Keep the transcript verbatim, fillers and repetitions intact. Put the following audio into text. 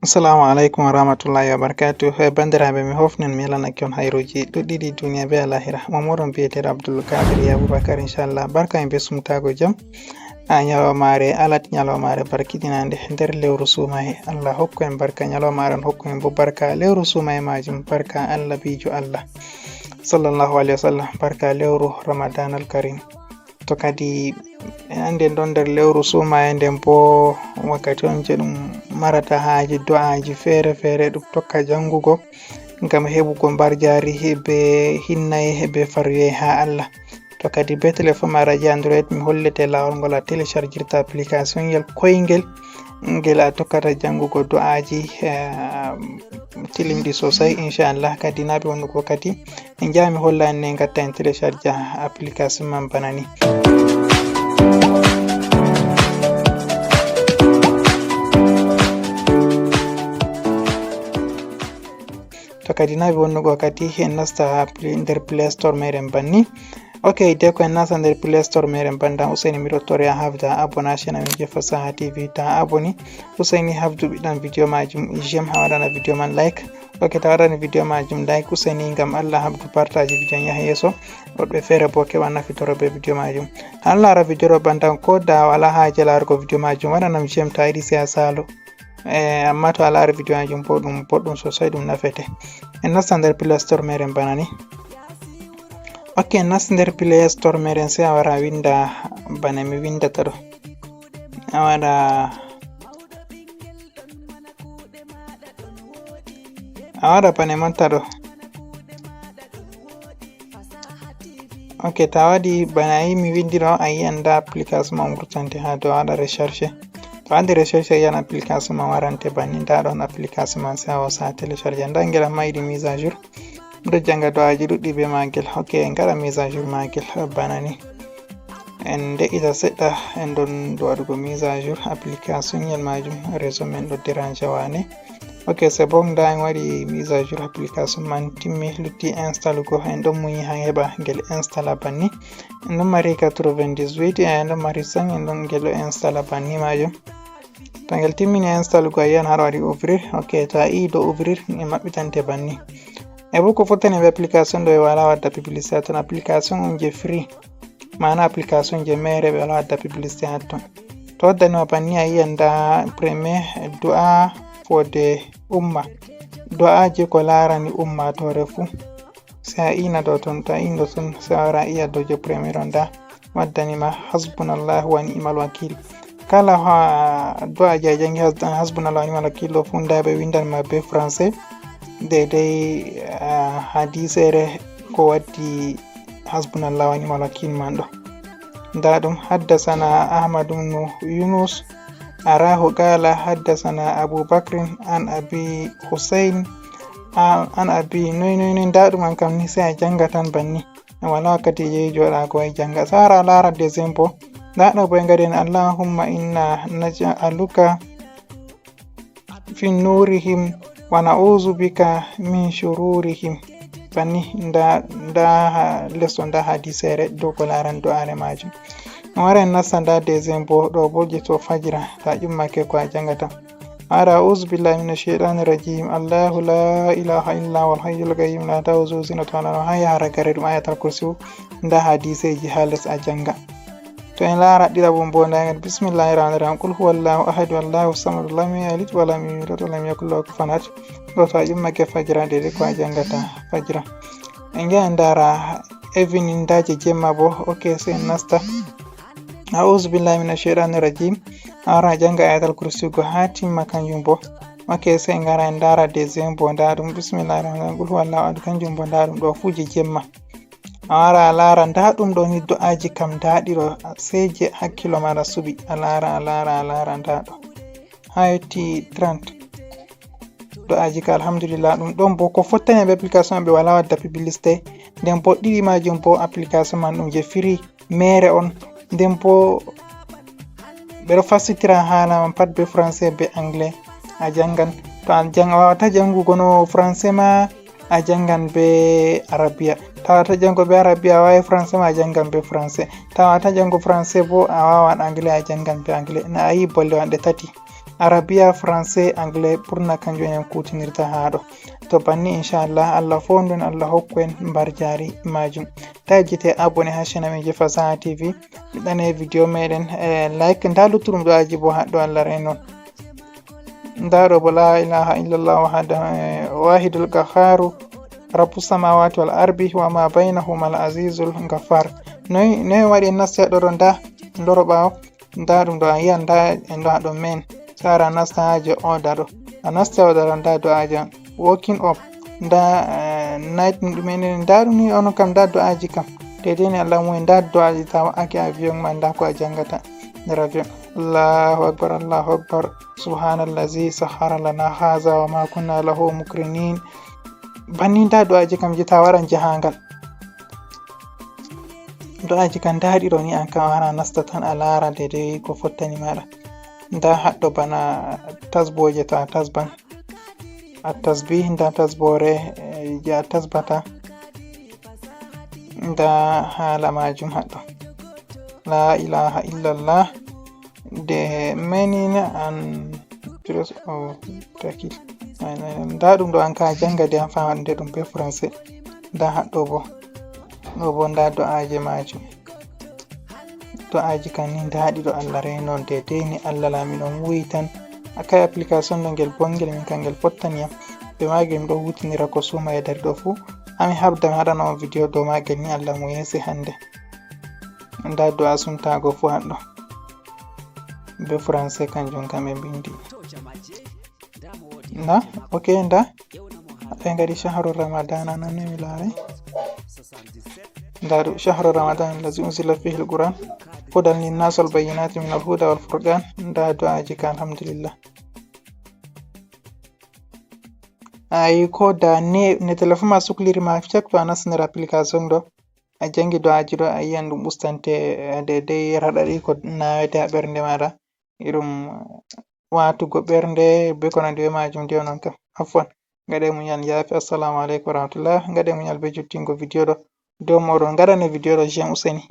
Assalamu alaikum wa rahmatullahi wa barakatuh. Eh, bandiraɓe, mi hofnan mi yalana ki on hayruji ɗuɗɗi ɗi duniya be alahira. Mo moɗon biyeteɗo Abdul Kadir Abubakar, inchallah. Barka en be sumtago jam. A nyalomare alat, nyalomare barkidinande nder lewru sumaye. Allah hokku en barka nyalomare, on hokku en bo barka lewru sumaye majum. Barka Allah, bijo Allah. Sallallahu alaihi wasallam. Barka lewru Ramadan al Karim. To kadi en andi en ɗon nder lewru sumaye, nden bo wakkati on je ɗum marata haaji du'aaji feere-feere, ɗum tokka jangugo ngam heɓugo mbarjaari be hinnaye be faruye ha Allah. To kadi be telefon ma raji Android, mi hollete lawol ngol a téléchargirta application yel koyngel ngel a tokkata jangugo du'aaji, eh, tilimɗi sosai, inchallah. Kadi na be wonnugo kadi en jami holla en ne gatta en télécharge application man bana ni. To kadi na be wonnugo kadi en nasta ha Play-, nder Play Store meɗen banni. Ok, de ko en nasta nder Play Store meɗen bandan, useni miɗo tori a habda abonné chaîne amin je Fasaha T V, ta abonné. Useni habdu ɓiɗɗan video majum j'aime, ha waɗana video man like. Ok, ta waɗani video majum like, useni ngam Allah habdu partage video on yaha yeso. Woɗɓe feere bo keɓa nafitoro be video majum. Ha lara video ɗo bandan, ko da wala haaje larugo video majum, waɗanam j'aime ta yiɗi, sai a salo. Eh, amma to a laari video majum bo ɗum boɗɗum sosai, ɗum nafete. En nasta nder Play Store meɗen bana ni. Ok, en nasta nder Play Store meɗen, sai a wara a winda bana mi windata ɗo. A waɗa, a waɗa bana man ta ɗo. Ok, ta waɗi bana yi mi windi ɗo, a yi'an nda application man wurtante ha dow, a waɗa recherche. To a waɗi recherche, a yi'an application man warante banni. Nda ɗon application man, sai a hosa a télécharge. Nda ngel amma yiɗi mise à jour. Miɗo janga du'aaji ɗuɗɗi be magel. Ok, en gaɗa mise à jour magel bana ni. En de'ita seɗɗa, en ɗon waɗugo mise à jour application yel majum. Réseau men ɗo dérange wane. Ok, c'est bon, nda en waɗi mise à jour application man timmi, lutti install go, en ɗon muyi ha heɓa ngel installa banni. En ɗon mari quatre-vingt-dix-huit, en ɗon mari cent, en ɗon ngel ɗo installa banni majum. To ngel timmini install go, a yi'an haɗo waɗi ouvrir. Ok, to a yi'i ɗo ouvrir, e maɓɓitante banni. E bo ko fottani be application ɗo, e wala wadda publicité ton, application on je free. Mana application je mere ɓe wala wadda publicité ha ton. To waddani ma banni, a yi'an nda premier du'a fode umma. Du'aji ko larani ummatore fu. Sai a ina dow ton, to a ina dow ton, sai a wara a iya dow je premier on nda waddani ma hasbunallahu wa ni'mal wakil. Kala ha du'aji a jangi has-, hasbunallahu wa ni'mal wakil ɗo fu nda ɓe windan ma be français. Daidai, ah, hadisere ko waddi hasbunallahu wa ni'mal wakil man ɗo. Nda ɗum, haddasana Ahmad ibn Yunus, arahu qala haddasana Abu Bakrin an Abi Husayn, a-, an Abi noy, noy, noy. Nda ɗum an kam ni sai a janga tan banni. Wala wakkati je joɗa ko e janga. Sara lara deuxième bo. Nda ɗo bo e ngaden, Allahumma inna naj'aluka fi nurihim wa na'uzu bika min shururihim. Banni nda, nda ha les ɗo, nda hadisere dow ko laran du'are majum. En wara en nasta nda deuxième bo, ɗo bo je to fajira, ta ƴummake ko a jangata. Ara, a'uzu billahi minash shaitanir rajim. Allahu la ilaha illa huwal hayyul qayyum la ta'khudhuhu sinatun wa la nawm. Ha yahara gare ɗum ayatal kursiyu, nda hadiseji ha les a janga. To en lara ɗiɗaɓo bo, nda en, bismillahir rahmanir rahim. Qul huwallahu ahad, Allahu samad, lam yalid wa lam yulad wa lam yakul lahu kufuwan ahad. Ɗo to a ƴummake fajira, dede ko a jangata fajira. En ngi'a en ndara evening nda je jemma bo. Ok, sai en nasta. A'uzu billahi minash shaitanir rajim. A wara a janga ayatal kursi go ha timma kanjum bo. Ok, sai en ngara en ndara deuxième bo, nda ɗum, bismillahir rahmanir rahim. Qul huwallahu ahad, kanjum bo nda ɗum ɗo fu je jemma. A wara a lara nda ɗum ɗo ni, du'aji kam nda ɗi ɗo, sai je hakkilo maɗa suɓi. A lara, a lara, a lara nda ɗo. Ha yotti trente. Du'aji ka alhamdulillah. Ɗum ɗon bo ko fottani be application ɓe wala wadda publicité. Nden bo ɗiɗi majum bo application man ɗum je free mere on. Nden bo ɓe ɗo fassitira hala man pat be français be anglais. A jangan. To a jang-, a wawata jangugo no français ma, a jangan be arabiya. Ta wawata jango be arabiya, a wawi français ma, a jangan be français. Ta wawata jango français bo, a wawan anglais, a jangan be anglais. Na a yi bolle wanɗe tati. Arabiya, français, anglais, ɓurna kanjum en kuutinirta haa ɗo. To banni, inchallah, Allah foondu en, Allah hokku en mbarjaari maajum. Ta yejjite abonné haa chaîne amin Fasaha T V. Ɗane video meɗen, eh, like, nda luttuɗum du'aaji bo haɗɗo, Allah reenon. Nda ɗo bo, la ilaha illallah wahda-, eh, wahidul qahharu, rabbu samawati wal ardi wa ma baynahuma al azizul ghaffar. Noy, noy waɗi en nasti ɗo ɗo nda, loro ɓaawo? Nda ɗum ɗo a yiyan, nda en ɗo haɗo men. Sara nasta haa je oda ɗo. A nasti oda ɗo, nda du'aaji an. Waking up. Nda, eh, night ɗum ɗumen, nda ɗum ni onon kam, nda du'aaji kam. Daidai ni Allah muyi, nda du'aaji ta wa'aki avion ma, nda ko a jangata nder avion. Allahu akbar, Allahu akbar. Subhanallazi sahhara lana haza wa ma kunna lahu mukrinin. Banni nda du'aaji kam je ta waɗan jahangal. Du'aaji kam nda ɗiɗo ni, an kam a wara nasta tan a laara daidai ko fottani maɗa. Nda haɗɗo bana tasboje ta tasban. A tasbih, nda tasbore, eh, je a tasbata. Nda haala majum haɗɗo. La ilaha illallah. The meaning and place of takil. Nda ɗum ɗo an ka janga de an fama ɗum de ɗum be français. Nda haɗɗo bo. Ɗo bo nda du'aaji majum. Du'aaji kan ni nda ɗiɗo, Allah reenon daidai ni Allah laamiɗo muyi tan. A kai application ɗo ngel bongel min kan ngel fottani yam. Be magel mi ɗo hutinira ko suma e dari ɗo fu. Ami habda mi haɗana on video dow magel ni Allah muyese hande. Nda du'a sumtago fu haɗɗo. Be français kanjum kam ɓe bindi. Nda, ok, nda. Ɓe ngadi shahru Ramadan, anan ne mi laarai. Nda ɗo, shahru Ramadan allazi unzila fihi al-Qur'an hudan linnas wal bayyinati min al-huda wal furqan. Nda du'aaji ka, alhamdulillah. Ayi, ko da ne, ne téléphone ma sukliri ma cak to a nasti nder application ɗo. A jangi du'aaji ɗo, a yiyan ɗum ustantee, eh, daidai raɗaɗi ko nawete ha ɓernde maɗa. Irum watugo ɓernde be ko nandi be majum de non kam. Afwan. Ngaɗe muñal yaafi. Assalamu alaikum warahmatullah. Ngaɗe muñal be juttingo video ɗo. Dow moɗon ngaɗane video ɗo j'aime useni.